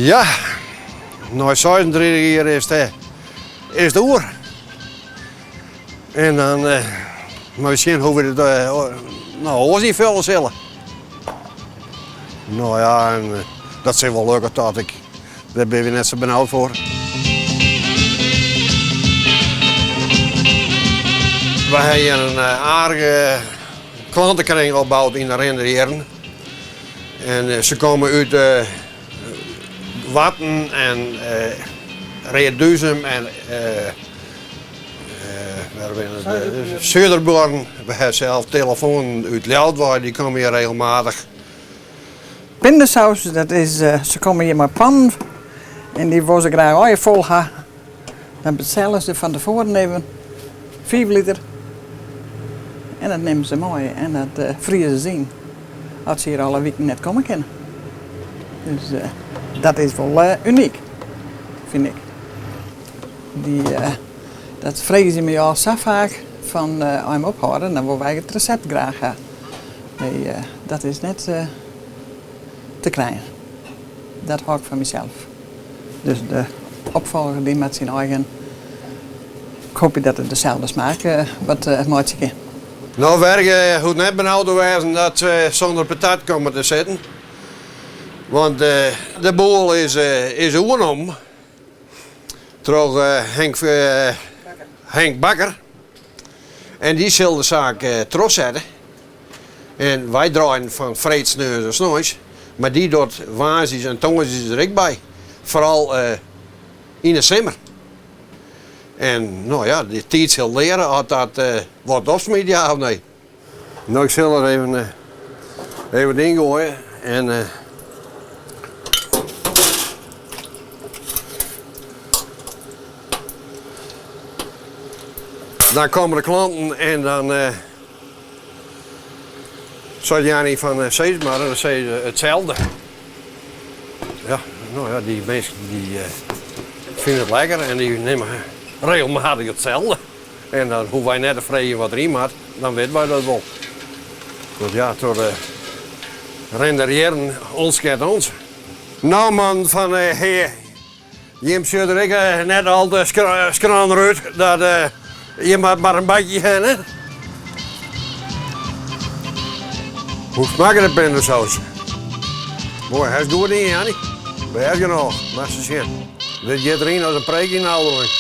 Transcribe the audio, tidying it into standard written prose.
Ja, nei 36 jier is it, is it oer. En dan moatte we sjen hoe't we it no oars ynfolje sille. No ja, en dat sil wol lukke tocht ik. Dêr binne we net sa benaud foar. We ha hjir in aardige klantekring opboud yn de rin der jierren. En se komme út Warten en Reduzum en Suderbuorren. We ha sels telefoanen út Ljouwert wei, dy komme hjir regelmatich. Pindasaus, dat is, se komme hjir mei pannen en dy wolle se graach allegear fol ha. Dan betelle se fan tefoaren even 5 liter en dat nimme se mei en dat frieze se yn as se hjir alle wiken net komme kinne. Dus dat is wol unyk, fyn ik. Dy, dat freegje se my al sa faak fan as jim ophâlde, dan wolle wy it resept graach ha. Nee, dat is net te krijen. Dat hâld ik foar mysels. Dus de opfolger dy moat syn eigen, ik hoopje dat it deselde smaak wat meitsje kin. No Wergea hoecht net benaud te wêzen dat se sûnder patat komme te sitten. Want de boel is oernommen troch Henk Bakker. En dy sil de saak trochsette. En wy draaien fan freed, sneons en sneins, mar dy docht woansdeis en tongersdeis der ek by. Foaral yn de simmer. En no ja, de tiid sil leare oft dat wat opsmyt, ja of nee. No, ik sil der even, even yn goaie en dan komme de klanten en dan seit Janny fan sis mar en dan sizze se itselde. Ja, no ja, dy minsken dy fine it lekker en dy nimme regelmatich itselde. En dan hoege wy net te freegjen wat deryn moat, dan witte wy dat wol. Want ja, troch de rin der jierren ûntsket ons. No man fan Hea, jim sjogge der ek net al te skrander út, dat jim moat mar in bakje ha, hè? Hoe smakket de pindasaus? Moai, hast goed dien, Janny. Bêst genôch, moatst se sjen. Dit giet deryn as in preek yn de Alderling.